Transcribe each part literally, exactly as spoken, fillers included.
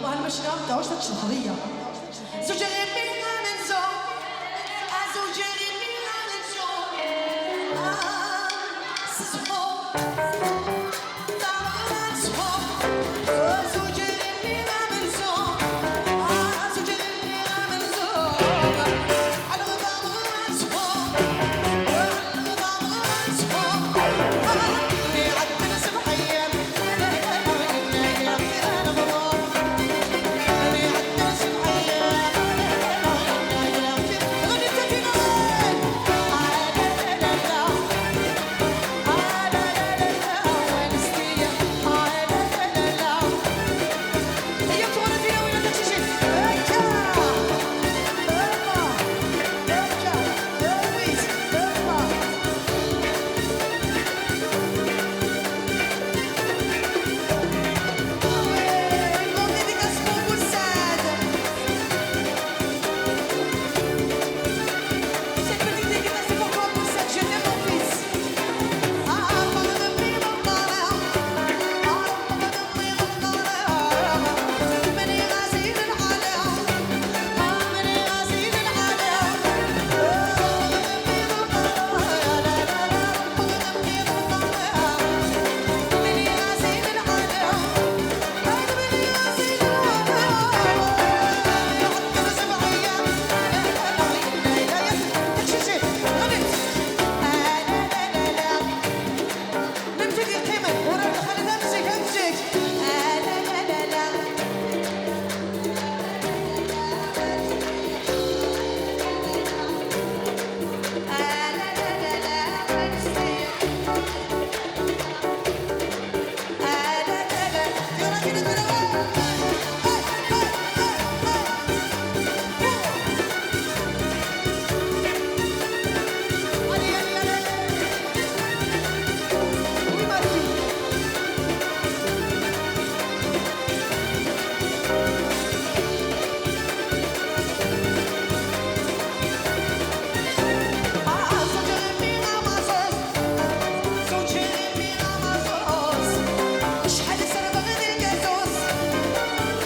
والله المشكلة ما تعرفش تشرح ليا. زوج غير مين غنزو؟ زوج غير مين غنزو؟ آه، سسمو.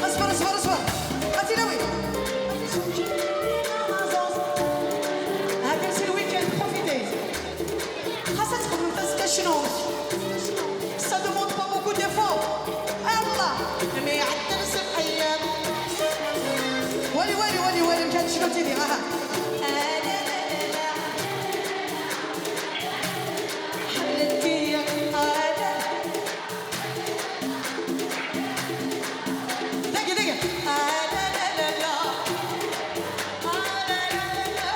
اصبر، اصبر، اصبر. غادي ناوي. هاكا سي الويكاند، بروفيتي. خاصها تخدم فاس كاشنو. Ça demande pas beaucoup d'efforts. الله. ما يعطلش الايام. والي، والي، والي، والي، ما كانش شنو تيدي، اها. حلتي، آه، لا. دقي، دقي. آه، لا، لا، لا، لا. آه، لا، لا، لا، لا.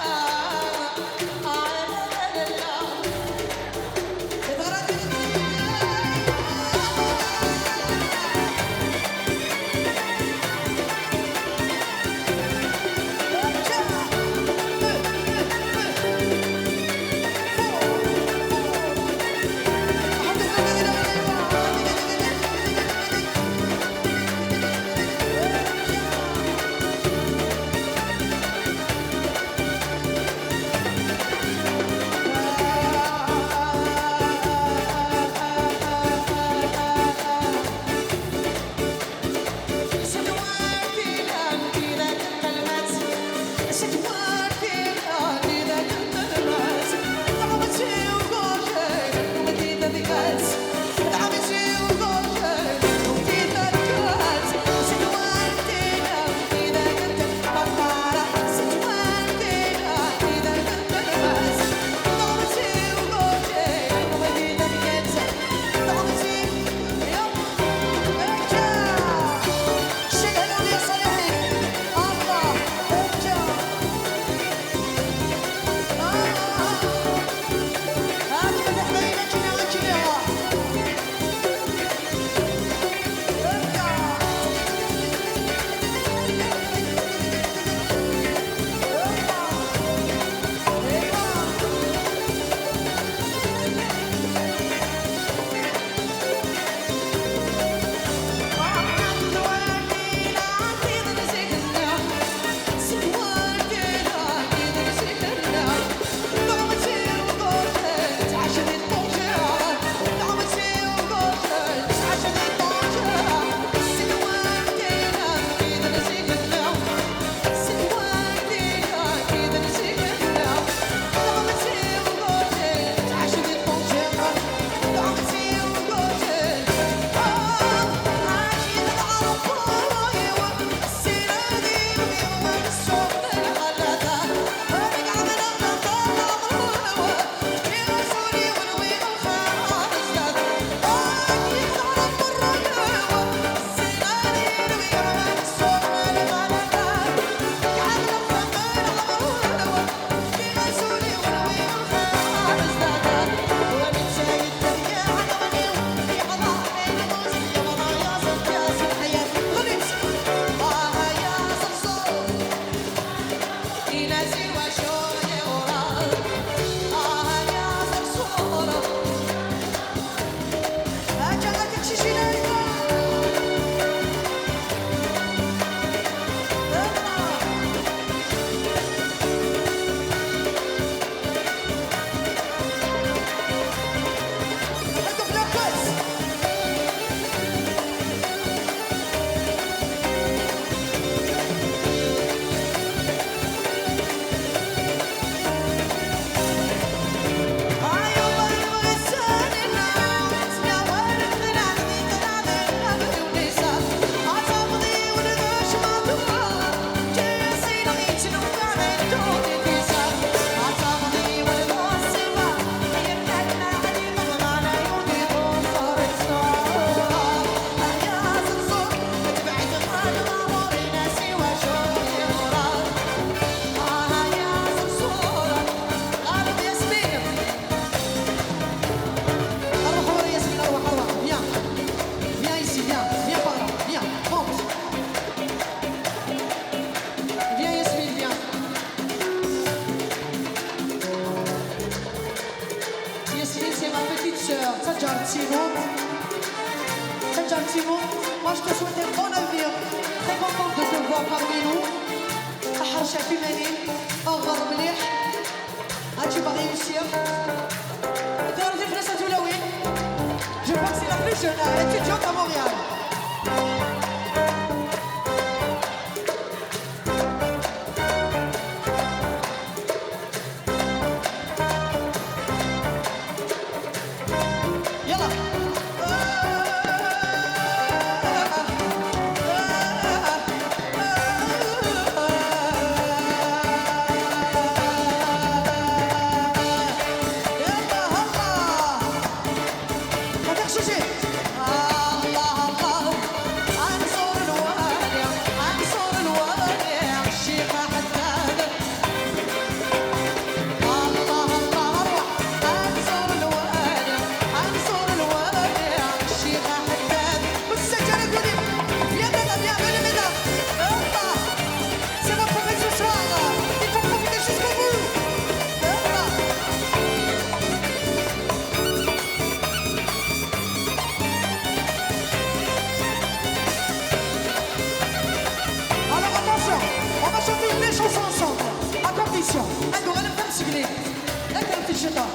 آه، لا، لا، لا، لا. Bonne année. Très contente de te voir parmi nous. Aḥerc ɣef iman-im, aɣer mliḥ. Ad tebɣi imsir. Terra tiflis a tulawin. Je crois que c'est la plus jeune, euh, étudiante à Montréal. يلا. يلا، هلا. ما تخشوش. الله، الله. انصر الوالي، انصر الوالي، الشيخ حداد. الله، الله، أروح. انصر الوالي، انصر الوالي، الشيخ حداد. والسجن يقول لي: Viens, Bella, viens, venez, mesdames. الله. C'est votre belle ce soir. Il faut profiter jusqu'au bout. الله. Alors attention, on va chanter une belle chanson ensemble. À condition. Ad uɣalen tamseglit. Ad terfed cciṭan.